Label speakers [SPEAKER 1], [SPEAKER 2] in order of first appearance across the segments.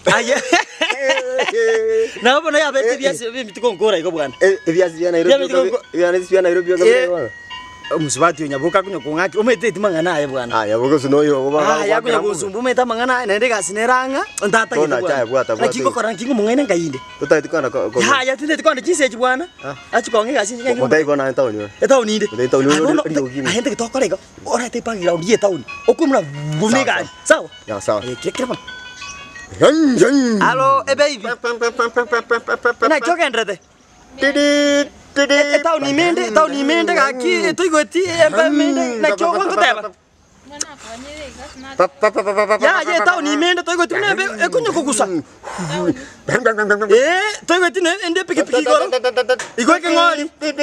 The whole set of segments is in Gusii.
[SPEAKER 1] Aye. Nabo bono yabete ebiasi bie konkora igo bwana.
[SPEAKER 2] Ebiasi bia Nairobi
[SPEAKER 1] Ebiasi
[SPEAKER 2] okabe- ebiasi bia Nairobi okabire
[SPEAKER 1] Eh.
[SPEAKER 2] bono.
[SPEAKER 1] Omosubati oyo Nyaboke akonya kong'aki omanyete eti mang'ana aye bwana.
[SPEAKER 2] Ah, Nyaboke ase noyo obo
[SPEAKER 1] Ah, yakonya
[SPEAKER 2] bagoakera
[SPEAKER 1] gosumba omanyete amang'ana aye naende egasi nere ang'a ntatagete
[SPEAKER 2] Bono
[SPEAKER 1] bwana.
[SPEAKER 2] achaye bwata, bwata
[SPEAKER 1] Naki ngokora naki ng'omong'aini nkai inde.
[SPEAKER 2] Totageti kogenda ko- ko-
[SPEAKER 1] Yaya tintageti kogenda chinsa echi bwana.
[SPEAKER 2] Ah.
[SPEAKER 1] Achi kong'a egasi inche ng'ai
[SPEAKER 2] Otari kogenda etaoni ore.
[SPEAKER 1] Etaoni inde.
[SPEAKER 2] Otari etaoni
[SPEAKER 1] Aye
[SPEAKER 2] ore-
[SPEAKER 1] bono,
[SPEAKER 2] ore riogi ime.
[SPEAKER 1] aye ntagete okore iga, orete ebackground ya etaoni, okwe buna buna
[SPEAKER 2] Sawa,
[SPEAKER 1] egari, sawa?
[SPEAKER 2] Ya, sawa.
[SPEAKER 1] Eh, kira kira bono. Alo, ebaby. Naki ogenderete? Etaoni ime ende, etaoni ime ende gaki toigweti embe ime ende naki ogoteba? Yaya etaoni ime ende toigweti buna embe ekonya kogusa. Ee, toigweti ne ende epikipiki igoro, igo ekeng'ori. Be-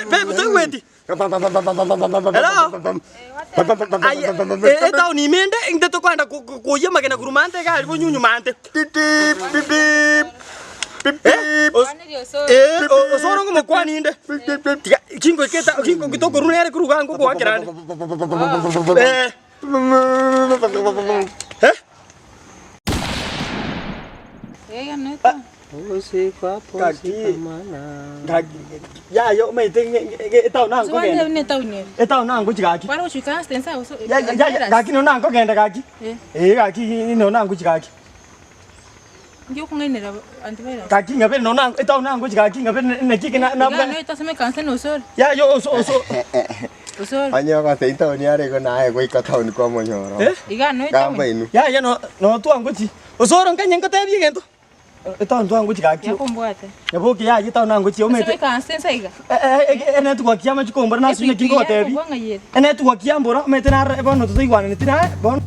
[SPEAKER 1] be- toigweti. Hello? Aye, e- etaoni ime ende inte tokoenda ko- ko- koyia amagena korwa mante iga aria bonyunyuma ante. Eh, os- eh, o- osoro ngomokwani inde. Tiga kingoika eta kingo tokorwa nere korwa iga ngogoakera ande. Eh. Eh? Gaki, yaya omanyete ng'e etaoni na nkogenda. Etaoni na ngochi gaki. Ya- ya- ya- Gaki nonya na nkogenda gaki. Eh gaki nonya na ngochi gaki. Gaki ng'abe nonya na etaoni na ngochi gaki ng'abe naki eke na- na- Yaya oso oso.
[SPEAKER 2] Onye ogoteba etaoni are igo naye goika taoni kwamonyora.
[SPEAKER 1] Eh?
[SPEAKER 2] Gamba inwe.
[SPEAKER 1] Yaya no no twangochi. Osoro nkanye nkotebie egento. Etaoni twangochi gaki.
[SPEAKER 3] Yakombwate.
[SPEAKER 1] Nyaboke yaye etaoni nangochi omete.
[SPEAKER 3] Ase ikaanse ense iga.
[SPEAKER 1] Enetwork ya amachiko mbora nasunyeki ngotebi.
[SPEAKER 3] Epikipiki
[SPEAKER 1] Enetwork ya mbora omete nare bono totoigwananeti naye bono.